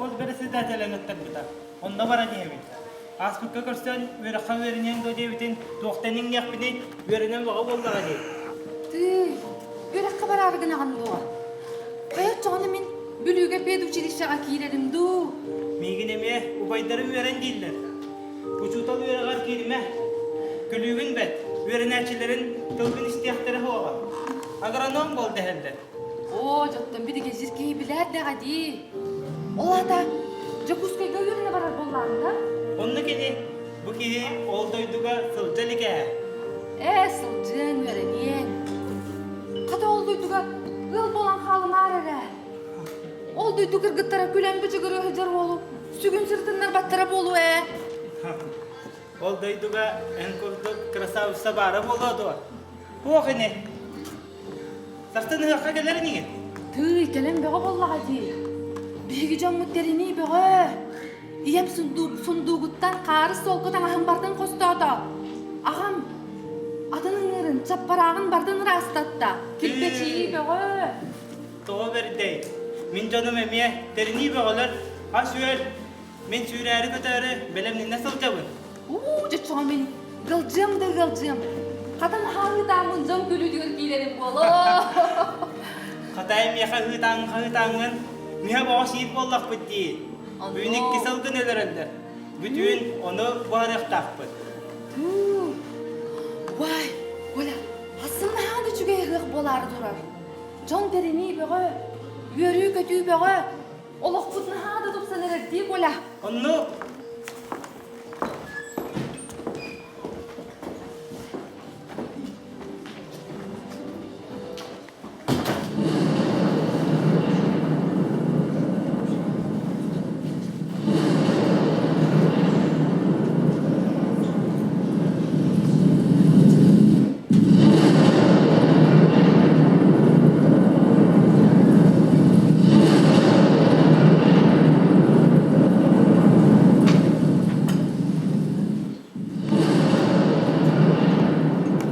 Холкуос бэрэссэдээтэлэ ыҥыттарбыта. Онно баран иһэбин. Ааспыкка көрсөн үөрэххэ үөрэниэҥ дуо диэбитин туохтан иҥниэхпиний, үөрэнэн бөҕө буоллаҕа дии. Тыый, үөрэххэ бараары гынаҕын дуо? Хайа оччоҕуна мин Бүлүүгэ педучилищеҕа киирэрим дуу? Миигин эмиэ убайдарым үөрэн дииллэр. Учуутал үөрэҕэр кииримэ. Күлүүгүн бэт, үөрэнээччилэрин тылгын истиэхтэрэ суоҕа. Агроном буол дэһэллэр. Оо, дьоттон биригэдьиир киһи билээрдэҕэ дии. Ол аата Дьокуускайга үөрэнэ барар буоллаҕыҥ да? Онно кини бу киһи ол дойдуга сылдьа илик ээ. Ээ, сылдьыаҥ, үөрэниэҥ. Хата ол дойдуга ыал буолан хаалымаар эрэ. Ол дойду кыргыттара күлэн бычыгырыы сылдьар уолу сүгүн сырытыннарбаттара буолуо ээ. Ол дойдуга эн курдук красавица баара буолуо дуо? Туох ини? Сарсын ыһыахха кэлэр инигин? Тыый, кэлэн бөҕө буоллаҕа дии. Биһиги дьоммут тэринии бөҕө. Ийэм сундуугуттан хаарыс суолга таҥаһын бартын хостоото. Аҕам атын ыҥыырын, чаппарааҕын бартын ыраастатта. Килбэчийии бөҕө. Тоҕо бэрдэй? Мин дьонум эмиэ тэринии бөҕөлөр. Ас-үөл Мин сүүрээри-көтөөрү бэлэмнэнэ сылдьабын. Уу, дьоччоҕо мин ыалдьыам да ыалдьыам. Хатан хаһыытааммын дьон күлүүтүгэр киирэрим буолуо. Хатай миэхэ ыһыытааҥ хаһыытааҥҥын мүһэ боҕо сиир буоллахпыт дии. Бүгүн икки сылгын өлөрөллөр. Бүтүүн ону буһарыахтаахпыт. Туу. Уай, Коля, асын наһаа да үчүгэй ыһыах буолаары турар. Дьон тэринии бөҕө, үөрүү-көтүү бөҕө. Олохпут наһаа да тупсан эрэр дии, Коля. Оннук.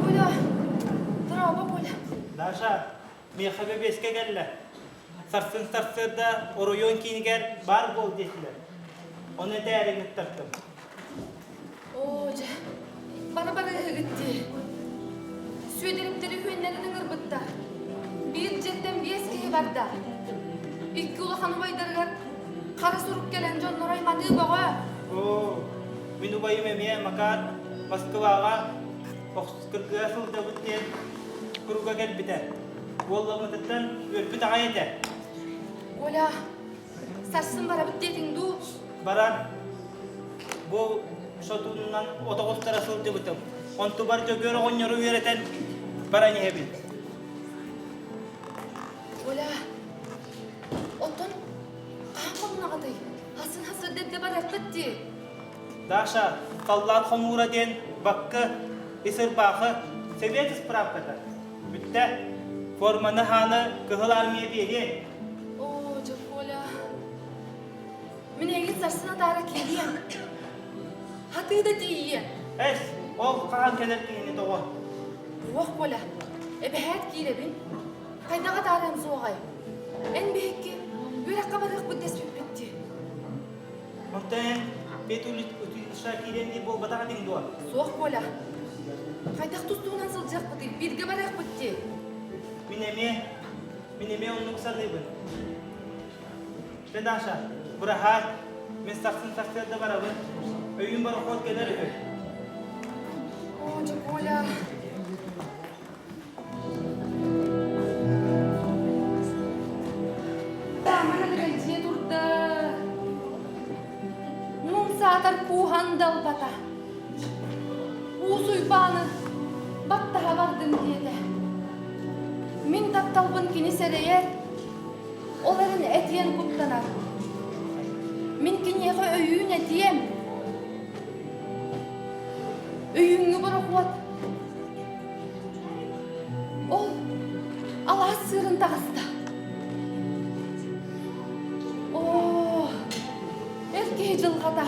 Коля, дорообо, Коля. Даша, миэхэ бэбиэскэ кэллэ. Сарсын сарсыарда оройуон киинигэр баар буол диэтилэр. Ону этээри ыҥыттардым. Оо, дьэ, бары-бары ыһыгыт дии. Сүөдэримтэри үһүөннэрин ыҥырбыттар. Биир дьиэттэн биэс киһи барда. Икки улахан убайдарыгар хара сурук кэлэн дьонноро айманыы бөҕө. Оо, мин убайым эмиэ Макар Москваҕа кыргыһа сылдьабыт диэн куруга кэлбитэ. Уолламмытыттан үөрбүт аҕай этэ. Коля, Сарсын барабыт диэтиҥ дуу? Баран. Бу сотуунан отоҕустара сылдьыбытым. Онтубар Дьөгүөр оҕонньору үөрэтэн баран иһэбин. Оля, оттон хаһан хомунаҕытый? Хасын хасыр эрдэ барыаххыт дии. Даша, саллаат хомуура диэн баккы, ис ырбаахы, сэбиэт ыспыраапката. Бүттэ. Форманы хааны Кыһыл Армия биэриэ. Оо, дьэ, Коля. Мин эйигин сарсын атаара киириэм. Хатыы да тиийиэ. Эс, ол хаһан кэлэр киһини тоҕо? Уох, Коля, эбэһээт киирэбин. Хайдах атаарыам суоҕай? Эн биһикки үөрэххэ барыахпыт дэспиппит дии. Онтон эн педучилищеҕа киириэн диир буолбатах этиҥ дуо? Суох, Коля. Хайдах тустуунан сылдьыахпытый, бииргэ барыахпыт дии. Мин эмиэ, мин эмиэ оннук саныыбын. Дьэ, Даша, быраһаай, мин сарсын сарсыарда барабын. Өйүүн борохуот кэлэр үһү. Оо, дьэ, Коля. Тааман дьиэ турда. Муҥ саатар кууһан далбата. Уус Уйбааны баттаһа бардым диэтэ. Мин тапталбын кини сэрэйэр, ол эрэн этиэн куттанар. Мин киниэхэ өйүүн этиэм. Өйүүҥҥү борохуот Ол алаас сыырын таҕыста. Оо, эр киһи дьылҕата.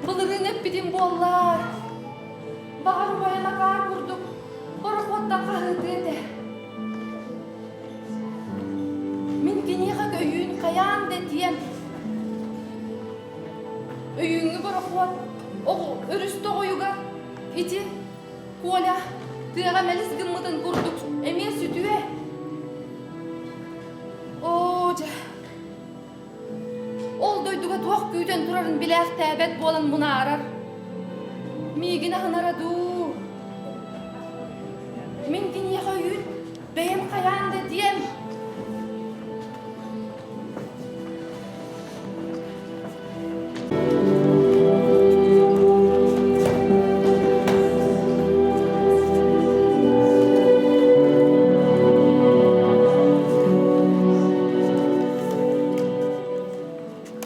Былырыын эппитим буоллар, баҕар убайа Макар курдук борохуоттан хаһыытыа этэ. Мин киниэхэ өйүүн хайаан. эргиллиэм. Өйүүҥҥү борохуот оҕо өрүс тоҕойугар ити Коля тыаҕа мэлис гыммытын курдук эмиэ сүтүө. Оо, дьэ, Ол дойдуга туох күүтэн турарын билээхтээбэт буолан мунаарар. Миигин аһынара дуу? Мин киниэхэ өйүүн бэйэм хайаан да диэм.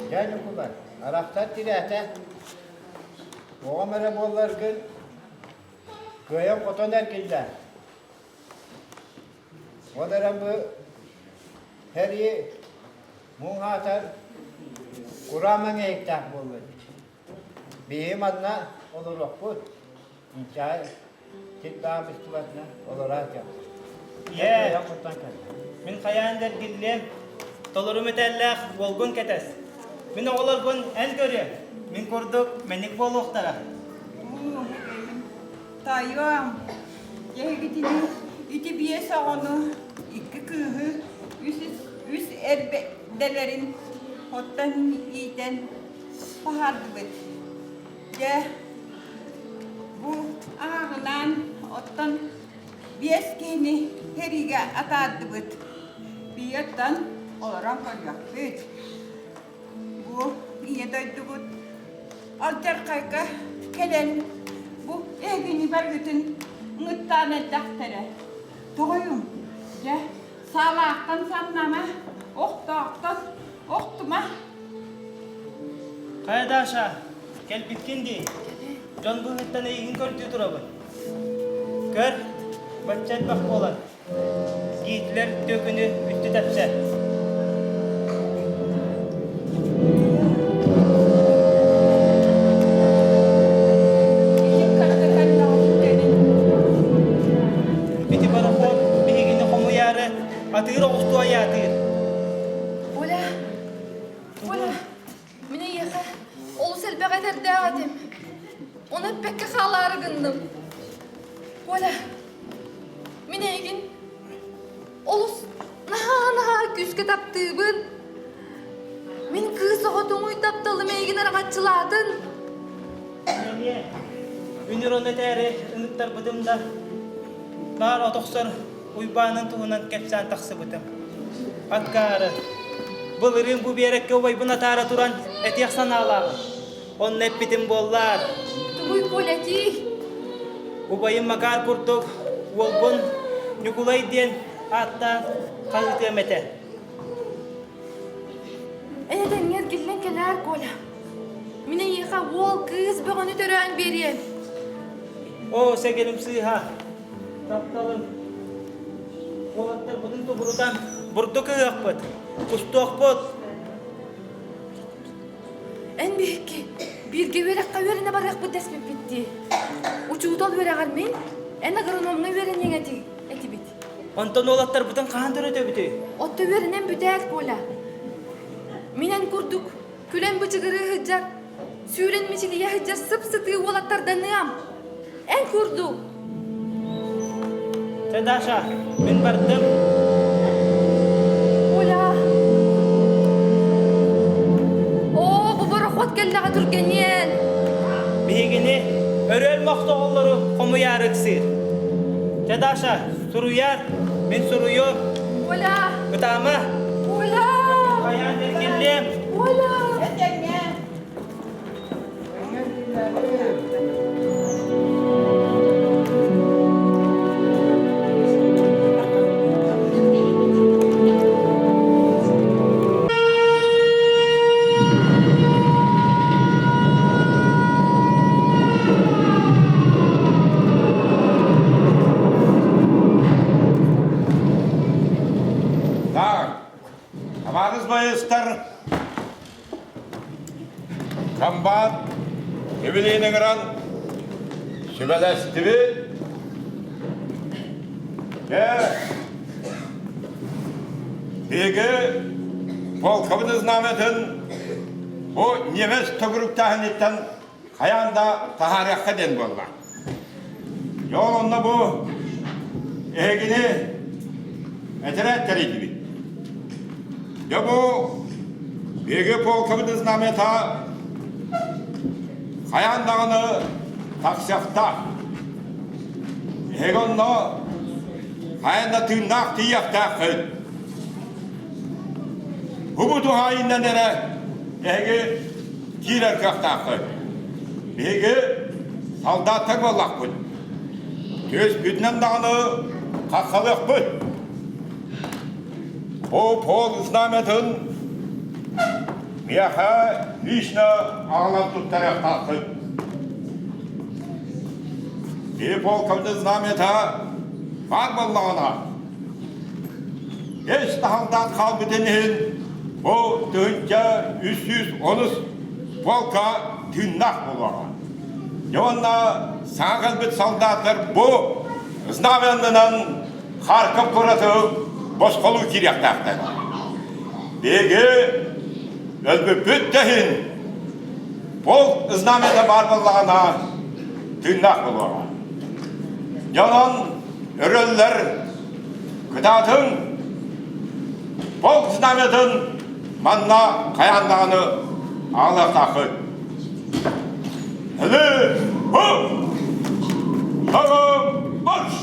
Дьэ, Ньукулай, арахсар тирээтэ. Оҕом эрэ буолларгын кыайан-хотон эргиллэ. Ол эрэн бу сэрии муҥ аатар кураан мэҥиэһиктээх буолла эбит. Биһиги манна олоруохпут. Инчэҕэй сир баар быстыбатына олорооччу. Ийээ, мин хайаан да эргиллиэм, толору мэтээллээх уолгун кэтэс. Мин оҕолорбун эн көрүөҥ, мин курдук мэник буолуохтара. Тойуом, дьэһигитини ити биэс оҕону, икки кыыһы, үс, үс эрбэдэлэрин оттон иитэн таһаардыбыт. Дьэ, бу ааҕынаан оттон биэс киһини сэриигэ атаардыбыт. Бииртэн олорон көрүөхпүт. Бу ийэ дойдубут алдьархайга кэлэн бу эһигини барыгытын ыҥыттаан эрдэхтэрэ. Тоҕойум, дьэ, саалаахтан саннама, охтоохтон охтума. Хайа, Даша, кэлбиккин дии. Дьон быыһыттан эйигин көрдүү турабын. Көр, бачча элбэх буолан. Гитлер түөкүнү үттү тэпсэ. Ити пароход биһигини хомуйаары атыыр оҕустуу айаатыыр. Оля, Оля, мин эйиэхэ олус элбэх этэрдээх этим. Ону эппэккэ хаалаары гынным. Оля, Мин эйигин олус наһаа-наһаа күүскэ таптыыбын. Мин кыыс оҕотуҥуй тапталым эйигин араҥаччылаатын. Эмиэ үнүр ону этээри ыҥыттарбытым да, наар от охсор Уйбаанын туһунан кэпсээн тахсыбытым. Аккаары, былырыын бу биэрэккэ убайбын атаара туран этиэх санаалааҕым. Онно эппитим буоллар. Тугуй Коля этиий? Убайым Макар курдук уолбун Ньукулай диэн ааттаан хаһыытыам этэ. Эн этэҥҥэ эргиллэн кэлээр, Коля. Мин эйиэхэ уол, кыыс бөҕөнү төрөөн биэриэм. Оо, сэгэрим сыыһа, тапталым. Уолаттарбытын тубурутан бурдук ыһыахпыт, кустуохпут. Эн биһикки бииргэ үөрэххэ үөрэнэ барыахпыт дэспиппит дии. Учуутал үөрэҕэр мин, эн агрономҥа үөрэниэҥ этибит. Онтон уолаттарбытын хаһан төрөтөбүтүй? Отто үөрэнэн бүтээт, Коля. Мин эн курдук күлэн бычыгырыы сылдьар, сүүрэн мичилийэ сылдьар сып-сытыы уолаттарданыам. Эн курдук. Чэ, Даша, мин бардым. Оля! Оо, бу борохуот кэллэҕэ түргэниэн! Биһигини өрөөл мохсоҕоллору хомуйаары ыксыыр. Чэ, Даша, суруйаар, мин суруйуом. Оля! Ытаама! Оля! Хайаан эргиллиэм! Оля! Этэҥҥэ Так, табаарыс байыстар, Комбат үбүлүөйүн ыҥыран сүбэлэстибит. Дьэ, биһиги Полкабыт знамятын бу немец төгүрүктээһиниттэн хайаан да таһаарыахха диэн буолла. Дьэ ол онно бу эһигини этэрээт тэрийдибит. Дьэ бу биһиги полкабыт знамята хайаан даҕаны тахсыахтаах. Эһиги онно хайаан да тыыннаах тиийиэхтээххит. Бу туһаайыннан эрэ эһиги киирэр кыахтааххыт. Биһиги солдаттар буоллахпыт. Түөспүтүнэн даҕаны хаххалыахпыт. Бу пол знамятын миэхэ лично аҕалан туттарыахтааххыт. Биһи полкабыт знамята баар буоллаҕына Ис таһалдаан хаалбытын иһин бу 1310 полка тыыннаах буолуоҕа. Дьэ уонна саҥа кэлбит солдаттар бу знаменынан Харьков куораты босхолуу киириэхтээхтэр. Биһиги өлбүппүт да иһин полк знамята баар буоллаҕына тыыннаах буолуоҕа. Дьэ онон өрөллөр Кытаатыҥ! Полк знамятын манна хайаан даҕаны аҕалыахтааххыт. Һылы! Һу! Һылы! Марш!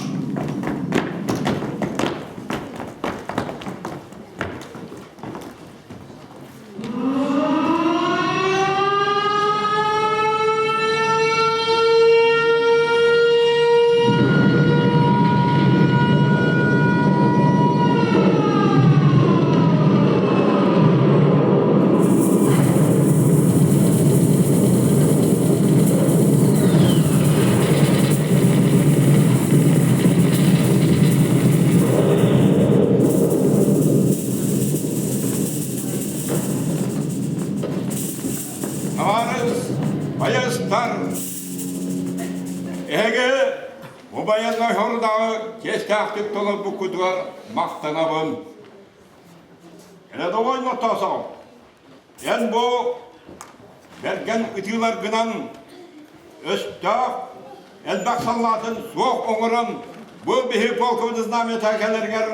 Табаарыс байыастар, эһиги бу байыаннай сорудаҕы чиэстээхтик толорбуккутугар махтанабын. Рядовой Нотосов, эн бу бэргэн ытыыларгынан өстөөх элбэх саллаатын суох оҥорон бу биһи полковой знамята кэлэригэр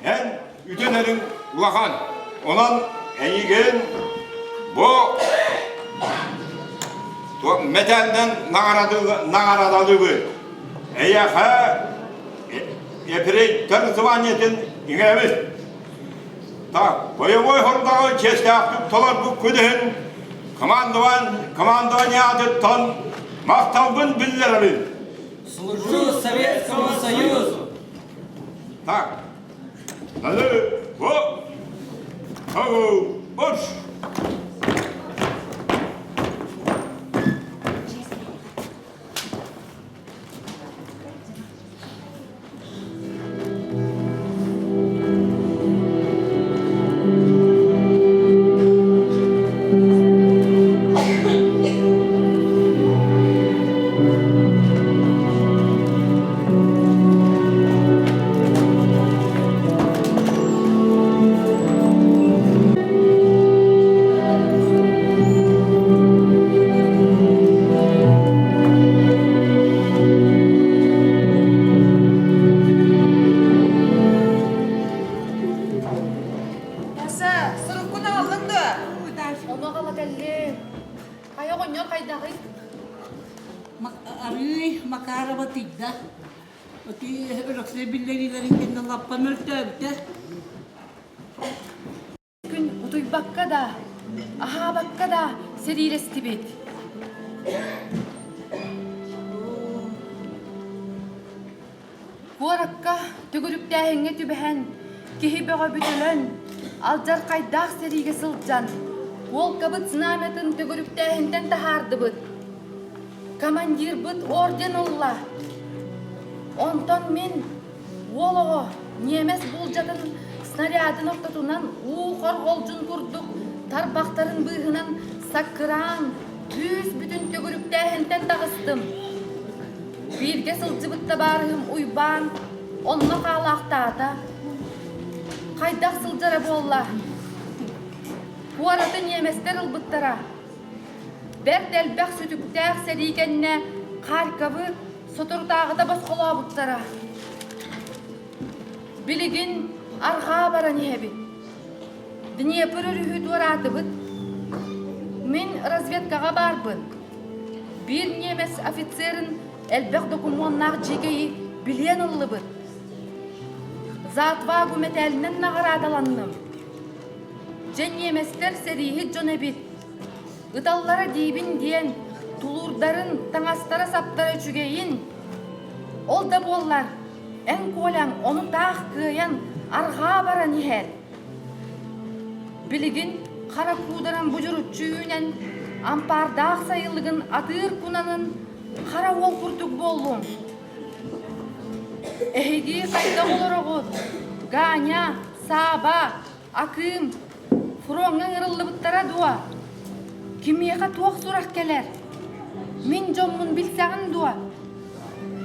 Эн үтүөлэриҥ улахан, онон эйигин бу мэтээлинэн наҕараадалыыбын. Эйиэхэ ефрейтор званиетын иҥэрэбин. Так, боевой хордаҕы чиэстээхтик толорбуккун иһин командование аатыттан махталбын биллэрэбин. Служу Советскому Союзу! Так. Налыы, о! Ау, марш! Таса, суруккун аҕаллыҥ дуо? Ону аҕала кэллим. Хайа оҕонньор хайдаҕый? Арыый Макарова тыйда. Ити Өлөксөй биллэриилэрин кэннэ лаппа мөлтөөбүтэ. Күн утуйбакка да, аһаабакка да сэриилэстибит. Куоракка төгүрүктээһиҥҥэ түбэһэн, киһи бөҕө бүтөлөн, алдьархайдаах сэриигэ сылдьан, полкабыт знамятын төгүрүктээһинтэн таһаардыбыт. Командирбыт орден ылла. Онтон мин уол оҕо ньиэмэс булдьатын снарядын ортотунан уу хорҕолдьун курдук тарбахтарын быыһынан саккыраан, күүс бүтүн төгүрүктээһинтэн таҕыстым. Бииргэ сылдьыбыт табаарыһым Уйбаан онно хаалаахтаата. Хайдах сылдьара буолла? Куораты ньиэмэстэр ылбыттара. Бэрт элбэх сүтүктээх сэрии кэннэ Харьковы соторутааҕыта босхолообуттара. Билигин арҕаа баран иһэбит. Днепр өрүһү туораатыбыт. Мин разведкаҕа баарбын. Биир ньиэмэс офицерын элбэх докумуоннаах дьиикэйи билиэн ыллыбыт. За отвагу мэтээлинэн наҕараадаланным. Дьэ ньиэмэстэр сэрииһит дьон эбит. Ыталлара диибин диэн, тулуурдарын, таҥастара-саптара үчүгэйин. Ол да буоллар, эн Коляҥ ону таах кыайан арҕаа баран иһэр. Билигин хара куударан будьуруччу үүнэн, ампаардаах сайылыгын атыыр кунанын хара уол курдук буоллуҥ. Эһиги хайдах олороҕут? Ганя, Сааба, Акыым, фроҥҥа ыҥырыллыбыттара дуо? Кимиэхэ туох сурах кэлэр? Мин дьоммун билсэҕин дуо?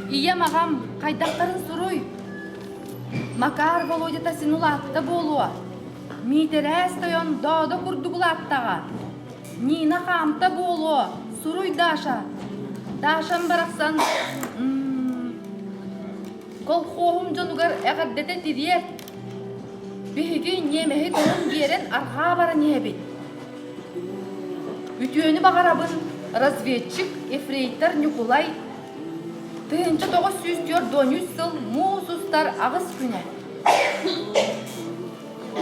Ийэм, аҕам хайдахтарын суруй. Макар Володята син улаатта буолуо. Миитэрээс тойон доодо курдук улааттаҕа. Нина хаамта буолуо, суруй Даша. Дашам барахсан колхоһум дьонугар эҕэрдэтэ тириэрт. Биһиги ньиэмэһи тоһун биэрэн арҕаа баран иһэбит. Үтүөнү баҕарабын разведчик ефрейтор Ньукулай 1943 сыл муус устар аҕыс күнэ.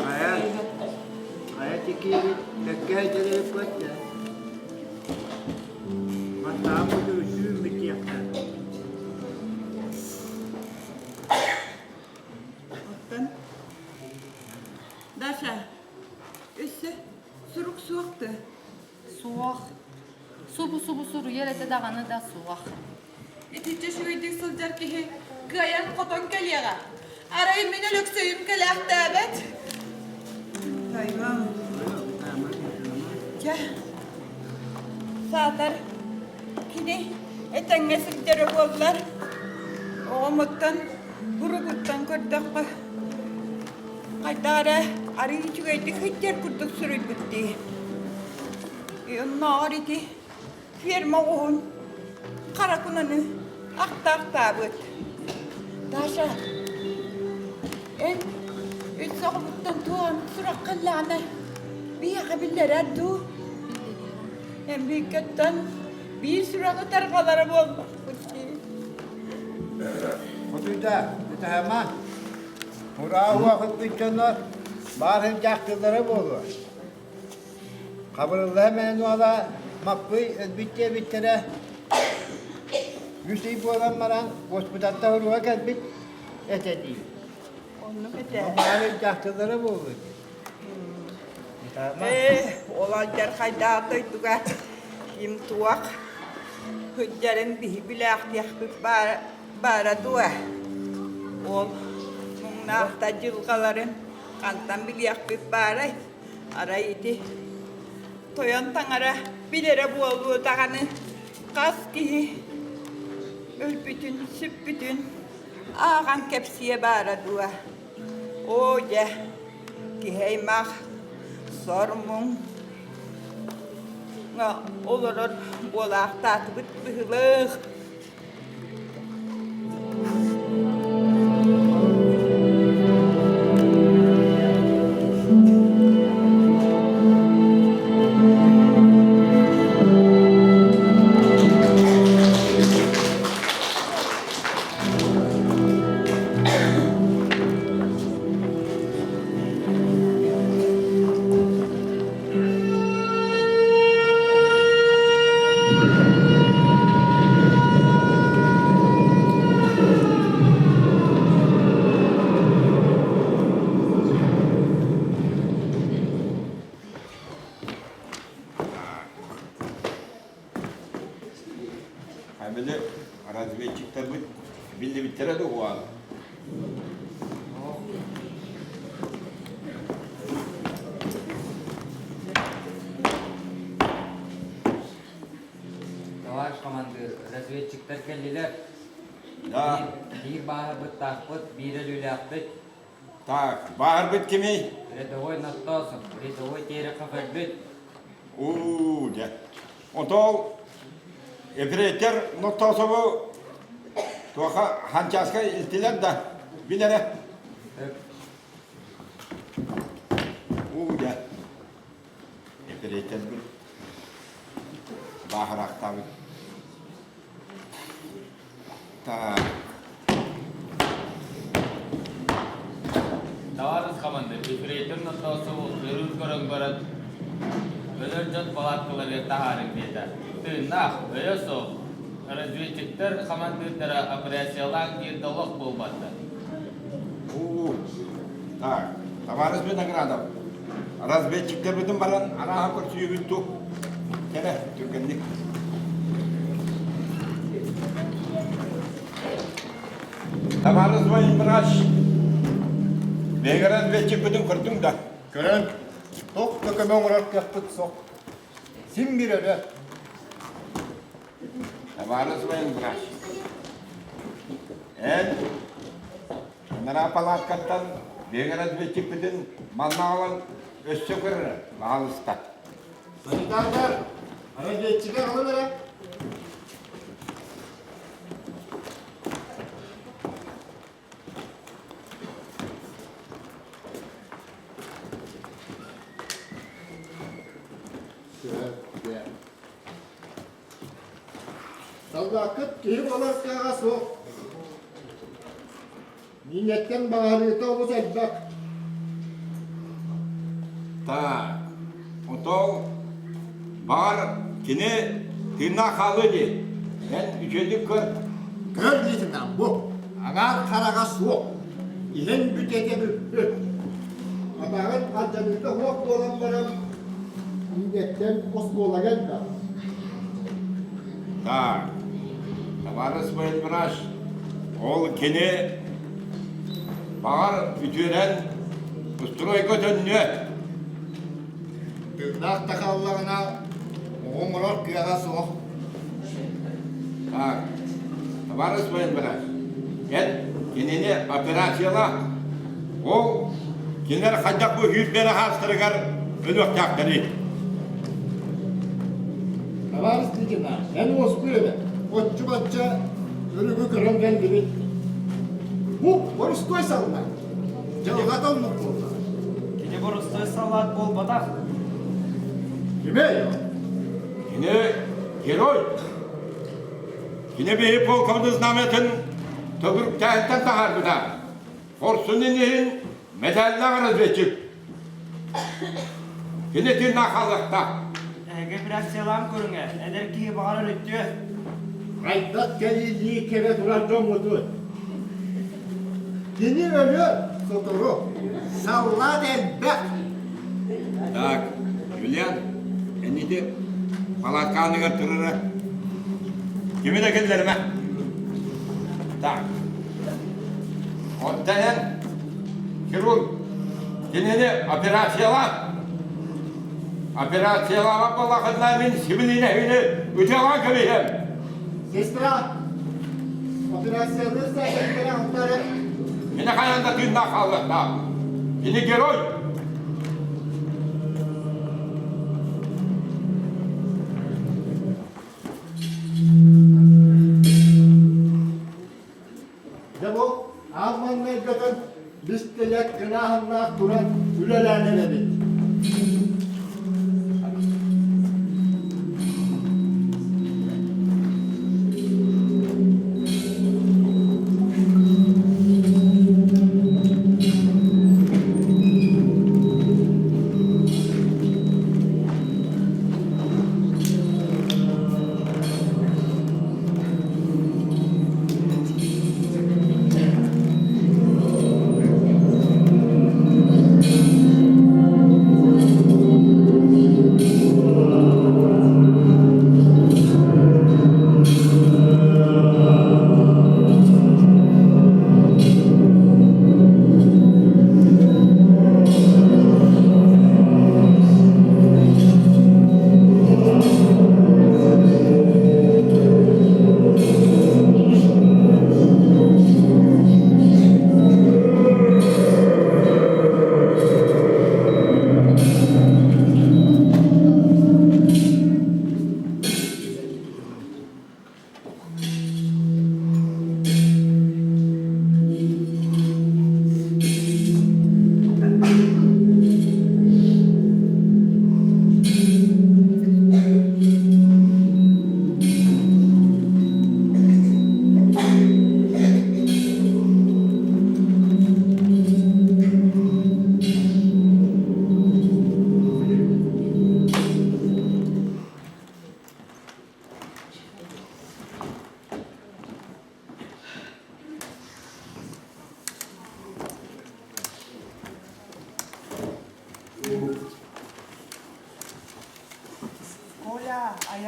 Хайа, хайа тикиибит, бэккэ дьарыйыппыт да. Баттаабыт үсүүн бүтиэхтэр. Оттон Даша, өссө сурук суох дуо? Суох. Субу-субу суруйар этэ даҕаны да суох. Итиччэ үчүгэйдик сылдьар киһи кыайан-хотон кэлиэҕэ. Арай мин Өлөксөйүм кэлээхтээбэт. Тайҕам. Чэ, саатар кини этэҥҥэ сылдьара буоллар, оҕомуттан буругуттан көрдөххө, хайдах эрэ арыый үчүгэйдик сылдьар курдук суруйбут дии. Оннооҕор ити ферма оҕуһун хара кунаны ахтаахтаабыт. Даша, эн үс оҕобуттан туох сурахха ыллаҕына биһиэхэ биллэрэр дуу? Эн бииккэттэн биир сураҕы тарҕалара буолбаппыт дии. Хотуйда, ытаһама. Ураа уоҕуппут дьоно баар сылдьаахтыыллара буолуо. Хабырылла эмээн уола Маппый өлбүт диэбиттэрэ үс ый буолан баран госпитальтан уруһа кэлбит этэ дии. Оннук этэ. Баары дьахталлара буолбут. Ээ, ол алдьархайдаах дойдуга ким туох сылдьарын биһи билээхтиэхпит баара дуо? Ол муҥнаахта дьылҕаларын хантан билиэхпит баарай? Арай ити тойон таҥара билэрэ буолуо даҕаны хас киһи өлбүтүн, сүппүтүн ааҕан кэпсиэ баара дуо? Оо дьэ, киһи аймах сор-муҥ олорор буолаахтаатыбыт быһыылаах. Били разведчиктарбыт биллибиттэрэ да уһуаан. Товарищ командир, разведчиктар кэллилэр. Да. Биир бааһырбыттаахпыт, биир өлүүлээхпит. Так, баарбыт кимий? Рядовой Ноттосов, рядовой Терехов өлбүт. Уу, дьэ. Отол эпирейтер Ноттосову туоха ханчааска илтилэр да билэрэ. Уу, дьэ. Эпирейтербит бааһыраахтаабыт. Так. Табаарыс хамандыр, ефрейтор Ноттоосову ыарыыр көрөн баран, өлөр дьон палаткаларыгар таһаарыҥ диэтэ. Тыыннаах, өйө суох, разведчиктэр хамандыырдара операциялаан диир да олох буолбаттар. У, так, товарищ Виноградов, разведчиктэрбитин баран арааһа көрсүбүт ту. Кэлэ, түргэнник. Товарищ военврач, биһиги разведчикпытын көрдүҥ да? Көрөн, туох да көмө оҥорор кыахпыт суох. Син биир өлө. Товарищ военврач, эн анараа палаткаттан биһиги разведчикпытын манна аҕалан өссө көрөр, баһаалыста. Санитардар, разведчиги аҕалан эрэ. Саллааккыт киһи буолар кыаҕа суох. Миинэттэн баҕарыыта олус элбэх. Так, отол баҕар кини тыыннаах хаалыа дии. Эн үчүгэйдик көр. Көр лейтенант бу. Аҥаар хараҕа суох. Иһэн бүтэтэ бүппүт. Атаҕын алдьаныыта суох буолан баран, миинэттэн оскуолага элбэх. Так, товарищ военврач, ол кини баҕар үтүөрэн устуруойга төннүө. Тыыннаах да хааллаҕына, оҥорор кыаҕа суох. Так, товарищ военврач, эн кинини операцияла. Ол кинилэр хайдах бу сүүрбэни хаастарыгар өлүөхтээхтэрий? Табаарыс лейтенант, эн уоскуй эрэ. Оччу-бачча өлүгү көрөн кэллибит. Бу борустуой саллаат. Дьылҕата оннук буолла. Кини борустуой саллаат буолбатах. Кимий? Кини герой. Кини биһи полковник знамятын төгүрүктээһинтэн таһаарбыта. Хорсун иһин мэтээллээх разведчик. Кини тыыннаах хаалыахтаах. Эһиги операциялаан көрүҥ ээ, эдэр киһи баҕарар үтүө. Хайдах кэлиилии кэлэ турар дьоҥҥутун? Кини өлүө сотору. Саллаат элбэх. Так, Юлиан, эннити палаткааныгар турара. Кими да киллэримэ. Так. Оттон эн хирург кинини операцияла. Операциялаабат буоллаххытына мин сибилинэһини ытыалаан кэбиһиэм. Сестра, операциялыыр сээкэйдэрэ алтары. Мини хайаан да тыыннаах хаалыахтаах. Кини герой. Дьэ бу аан маҥнайгытын бистэлэт кынааһыннаах туран үлэлээн эрэбит.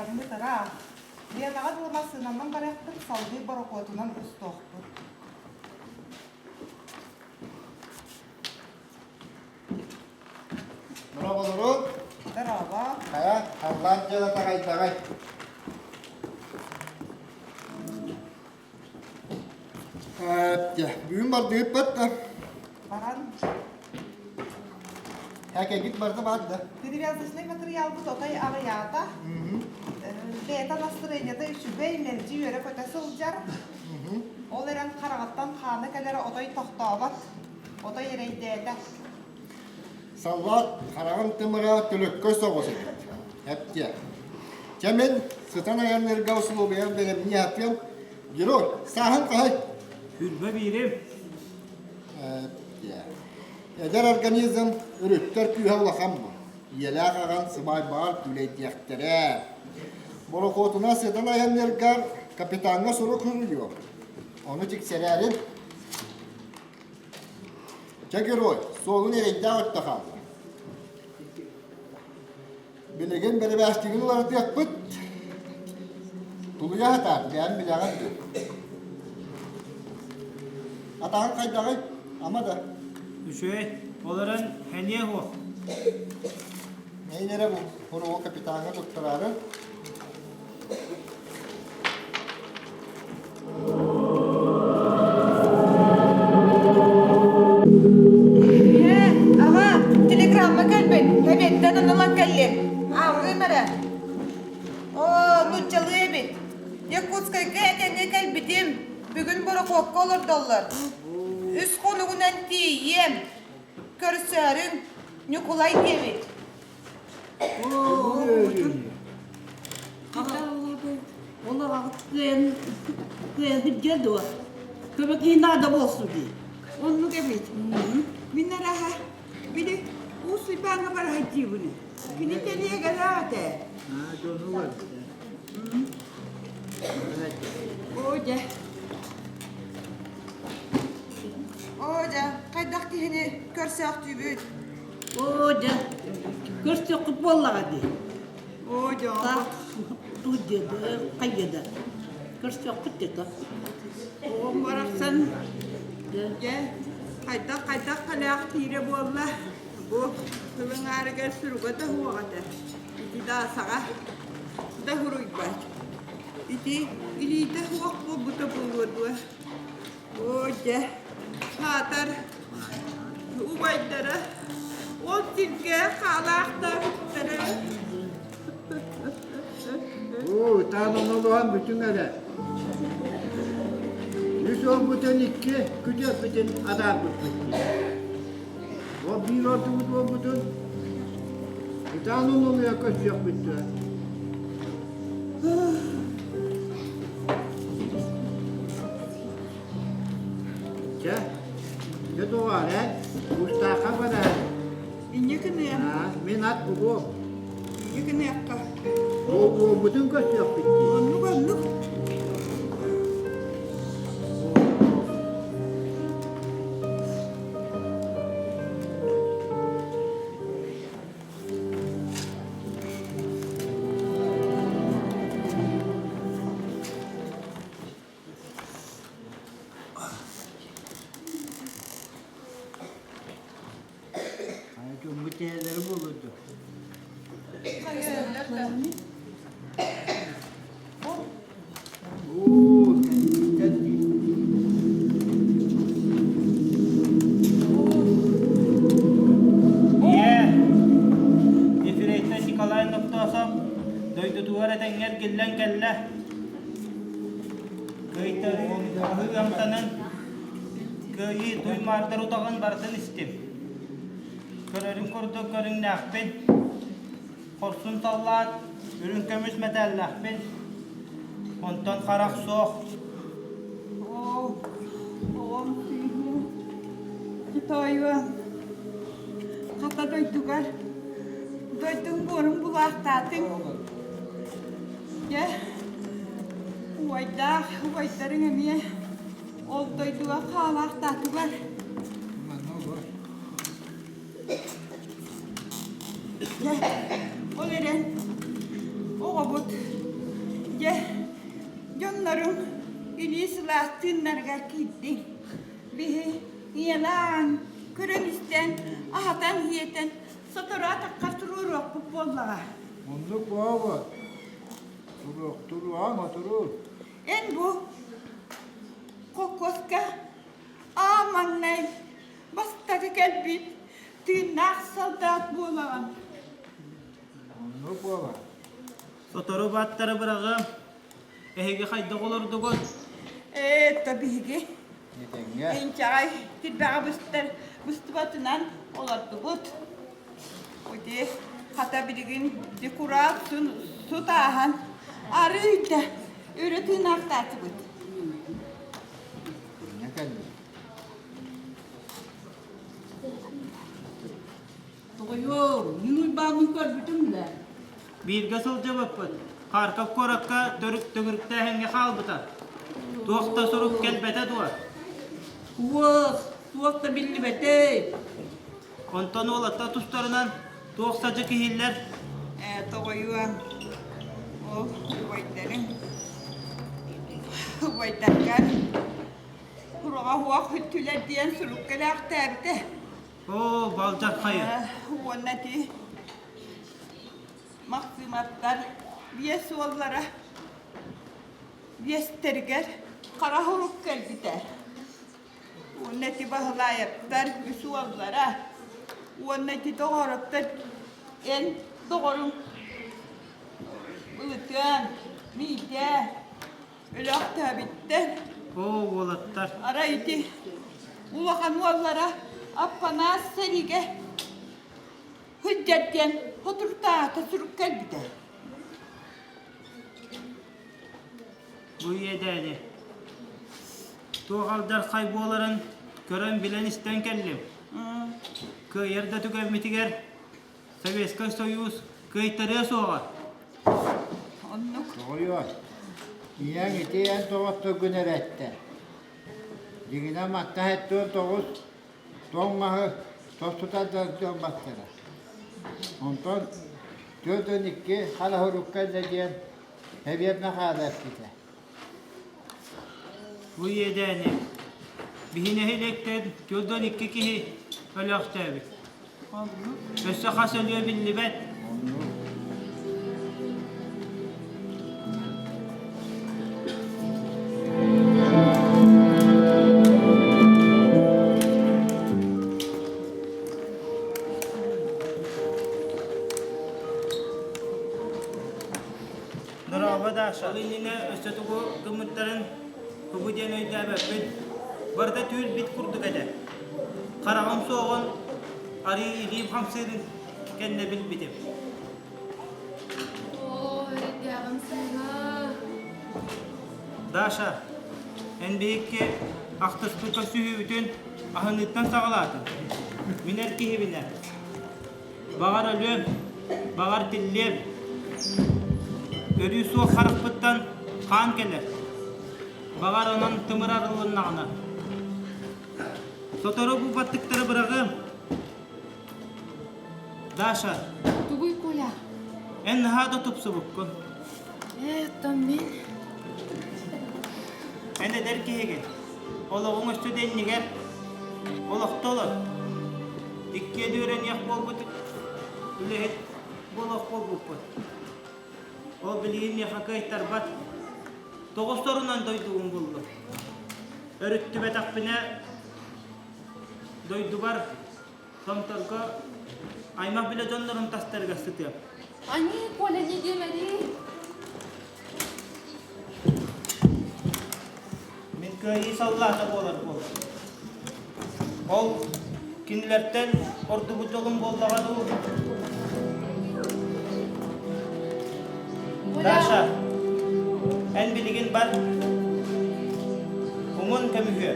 Айаммыт ыраах. Ленаҕа дылы массыынанан барыахпыт, салгыы борокуотунан устуохпут. Дорооболору. Дорообо. Хайа, халлаан дьыалата хайдаҕай? Бүгүн бардыгыппыт да. Баран. Кэлгит барда баар да. Перевязочнай матырыйаалбыт отой аҕыйаата. Бэйэтэ настырыанньата үчүгэй, мэлдьи үөрэ-көтө сылдьар. Ол эрэн хараҕыттан хаана кэлэрэ отой тохтообот, отой эрэйдээтэ. Саллаат хараҕын тымыра төлөккөй соҕус эбит. Эптиэ. Чэ мин сытан айанныырга усулуобуйам бэлэмнии сатыам. Герой, сааһын хаһай? Хүрбэ биирим. Эптиэ. Эдэр организм өрүттэр күүһэ улахан бу. Ийэлээх аҕан сыбаайбаҕар күүлэйдиэхтэрэ. Борохуотунан сытан айанныыргар капитаҥҥа сурук суруйуо. Ону тиксэрээрин Чэ, герой, суолун эрэйдээх өттө хаалла. Билигин бэрэбээстигин уларытыахпыт. Тулуйа сатаан, бэйэм билэҕин дуу. Атаҕыҥ хайдаҕый? Ама да. Үчүгэй, олорон сэниэ суох. Эйин эрэ бу хоругу капитаҥҥа туттараары. Ээ, аҕа, телеграмма кэлбит. Эбиэттэн аналан кэллим. Ааҕыым эрэ. Оо, нууччалыы эбит. Якутскайга этэҥҥэ кэлбитим. Бүгүн борохуокка олордоллор. Үс хонугунан тиийиэм. Көрсөөрүҥ, Ньукулай диэбит. Ол аҕаҕыт кыайан кыайан сылдьыа дуо? Көмө киһи наада буолсу дии. Оннук эбит. Мин араһа, били Уус Уйбааҥҥа бара сылдьыыбын. Кини тэлиэгэлээх этэ. Оо дьэ. Оо дьэ, хайдах киһини көрсөөхтүүбүт? Оо дьэ, көрсүөххүт буоллаҕа дии. Оо дьэ, Так, туу диэдэ, хайыада. Көрсүөххүт дето. Оҕом барахсан дьэ хайдах хайдах кэлээх тиирэ буолла. Бу сылыҥ аарыгар суруга да суох этэ. Ити да саҕа да суруйбат. Ити илиитэ суох буолбута буолуо дуо? Оо дьэ, саатар убайдара ол сиргэ хаалаахтаабыттара. Оо, ытаан онолуһан бүтүҥ эрэ. Үс уолбутун икки күтүөппүтүн адаарбыппыт дии. Ол биир ордубут уолбутун ытаан онолуйа көрсүөхпүт дуо? Чэ, дьэ доҕоор эн, Мустаахха бараар. Инньэ гыныам. Аа, мин ат бугуом. Инньэ гыныахха. Уолбутун көрсүөхпүт дии. Оннук оннук. Дьоммут эһэлэрэ буолуо дуо? Оо, кэнниттэн дии. Ийээ, ефрейтор Николай Ноктосов дойдутугар этэҥҥэ эргиллэн кэллэ. Кыайтарыы аһыы амтанын, кыайыы туймаардар утаҕын барытын истим. Көрөрүм курдук көрүҥнээхпин, хорсун саллаат, үрүҥ көмүс мэтээллээхпин. Онтон харах суох. Оо, оҕом сыыһыы. Тоойуом, хата дойдугар, дойдуҥ буорун булаахтаатыҥ. Дьэ, убайдаах убайдарыҥ эмиэ ол дойдуга хаалаахтаатылар. Дьэ, ол эрэн оҕобут. сылаас тыыннарыгар киирдиҥ. Биһи ийэлээн, көрөн-истэн, аһатан-сиэтэн сотору атаххар туруоруохпут буоллаҕа. Оннук буолбут. Туруох, туруоҥ, отуруу. Эн бу холкуоска аан маҥнай бастакы кэлбит тыыннаах солдат буолаҕын. Оннук буолар. Сотору бааттары быраҕыам. Эһиги хайдах олордугут? Ээ, то биһиги Этэҥҥэ. инчэҕэй тирбэҕэ быстар быстыбатынан олордубут. Ити хата билигин декурат сут ааһан арыый да өрө тыынаахтаатыбыт. Инньэ кэллим. Тоҕойуом, мин Уйбааммын көрбүтүм да. Бииргэ сылдьыбыппыт. Харьков куоракка төрүт төгүрүктээһиҥҥэ хаалбыта. Туох да сурук кэлбэтэ дуо? Уох, туох да биллибэтэй. Онтон уолаттар тустарынан туох садьык иһиллэр? Ээ, тоҕойуом, ол убайдарыҥ, убайдаргар кураҕа уох үттүлэр диэн сурук кэлээхтээбитэ. Оо, балдьархайы. Уонна ити Махсыыматтар биэс уоллара биэстэригэр хара сурук кэлбитэ. Уонна ити Баһылаайаптар үс уоллара уонна ити доҕороптор эн доҕоруҥ Былытыан, Миитээ Өлөөхтөөбүттэр. Оо, уолаттар. Арай ити улахан уоллара Аппанаас сэриигэ сылдьар диэн хотуртаата сурук кэлбитэ. Бу иэдээни туох алдьархай буоларын көрөн билэн-истэн кэллим. Кыайар да түгэммитигэр Советскай Союз кыайтарыа суоҕа. Оннук. Тоҕойуо, ийэҥ ити эн тоҕотторгун эрэ эттэ. Дьиҥинэн маттаһа эттиэн тоҕус тоҥ маһы тосту тардан дьомматтара. Онтон 42 хара сурукка эллэ диэн Эбиэт Мэхээлэ эппитэ. Бу иэдээни биһи нэһилиэктэн 42 киһи өлөөхтөөбүт. Өссө хас өлүө биллибэт. Дорообо Даша. Ол иннинэ өссө тугу гыммыттарын тугу диэн өйдөөбөппүн. Барыта түүл-бит курдук этэ. Хараҕым суоҕун арыы илиим хамсыырын кэннэ билбитим. Оо, эрэйдээҕим сыыһа. Даша, эн биһикки ахтыспыт көрсүһүүбүтүн аһыныыттан саҕалаатыҥ. Мин эр киһибинэ. Баҕар өлүөм, баҕар тиллиэм. Көрүү суох харахпыттан хаан кэлэр. Баҕар онон тымыр арыллыннаҕына. Сотору бу баттыктары быраҕыам. Даша. Тугуй, Коля? Эн наһаа да тупсубуккун. Ээ, оттон мин? Эн эдэр киһигин. Олоҕуҥ өссө да иннигэр. Олохто олор. Иккиэн үөрэниэх буолбут үлэһит буолуох буолбуппут. Ол билигин миэхэ кыайтарбат. Тоҕус сорунан дойдубун буллум. Өрүттүбэтэхпинэ дойдубар Томторго аймах билэ дьоннорун тастарыгар сытыам. Аньыы, Коля, не диэмэний. Мин кыайыы саллаата буолар буолар. Ол кинилэртэн ордубут дьолум буоллаҕа дуу? Даша, эн билигин бар. Умун көмүһүө.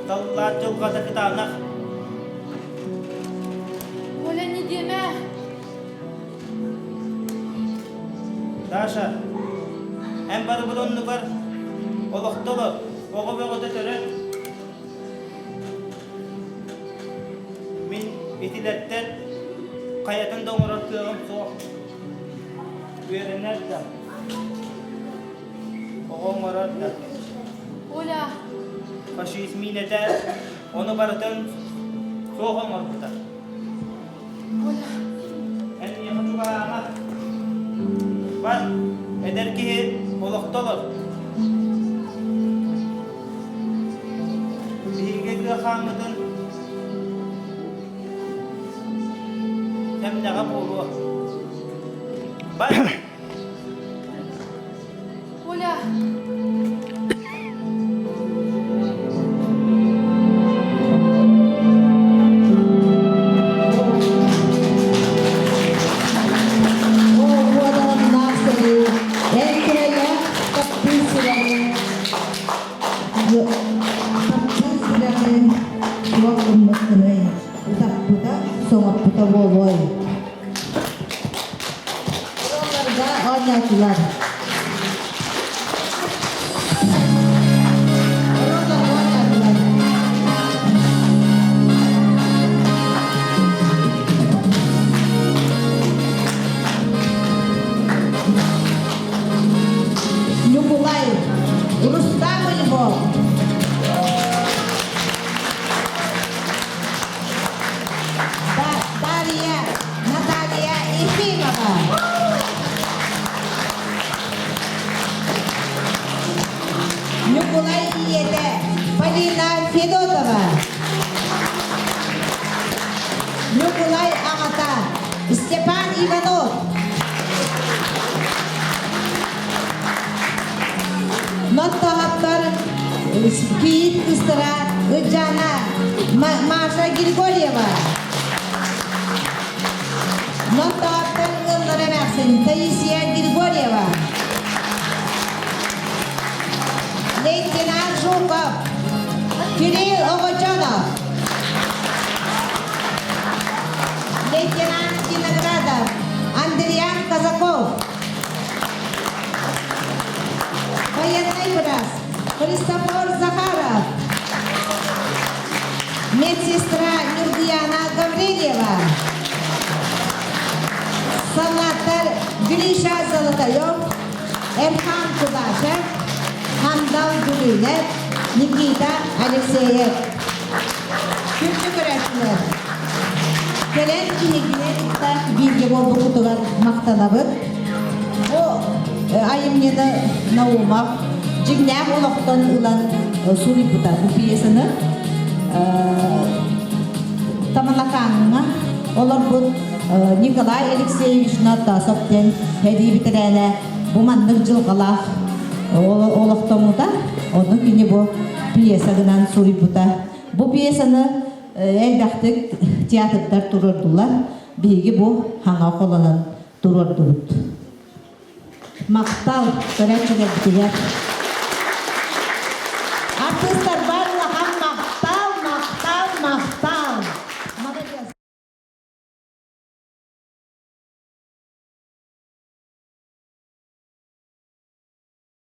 Таллаат дьылҕата кытаанах. Коля, не диэмэ. Даша, эн барыбыт оннугар олохтоло, оҕо бөҕөтө төрөт. Мин итилэртэн хайатын да оҥорор кыаҕым суох. Үөрэнэр да, оҕо оҥорор да. Коля! Фашизм миинэтэ ону барытын суох оҥорбута. Коля! Эн миэхэ чугаһаама. Бар, эдэр киһи олохто олор. Биһиги кыа хааммытын Кэмнэҕэ буолуо. Бар! Оля! Оо, буодаланнаах сэрии, эр кэһэлээх таптыыр сүрэҕи Таптыыр сүрэҕи туох гыммыккыный, ытаппыта, соҥоппута буолуой? Оруолларга оонньоотулар. Оруолларга оонньоотулар. Ньукулай, Рустам Львов. Дарья Наталья Ефимова. Ньукулай ийэтэ Полина Федотова. Ньукулай аҕата Степан Иванов. Ноттоһоттор кийиит кыстара Ыджана Маша Григорьева. Ноттоһоттор ыаллара эмээхсин Таисия Григорьева. Лейтенант Жуков, Кирилл Оҕочонов, Лейтенант Виноградов, Андриан Казаков, Военный быраас Христофор Захаров, медсестра Нюргуяна Гаврильева, саллааттар Гриша Золотарев, Эрхан Кудашев, Хандал Бүлүүлэр, Никита Алексеев. Күндү көрөөччүлэр, кэлэн киһигини кытта бииргэ буолбуккутугар махтанабыт. Бу айымньыны Наумов дьиҥнээх олохтон ылан суруйбута. Бу пьесаны Тамалакааҥҥа олорбут Николай Алексеевич Нотасов диэн сэрии бэтэрээнэ бу маннык дьылҕалаах олохтоммута. Ону кини бу пьеса гынан суруйбута. Бу пьесаны элбэхтик театрдар туруордулар. Биһиги бу хаҥа холонон туруордубут. Махтал көрөөччүлэрбитигэр.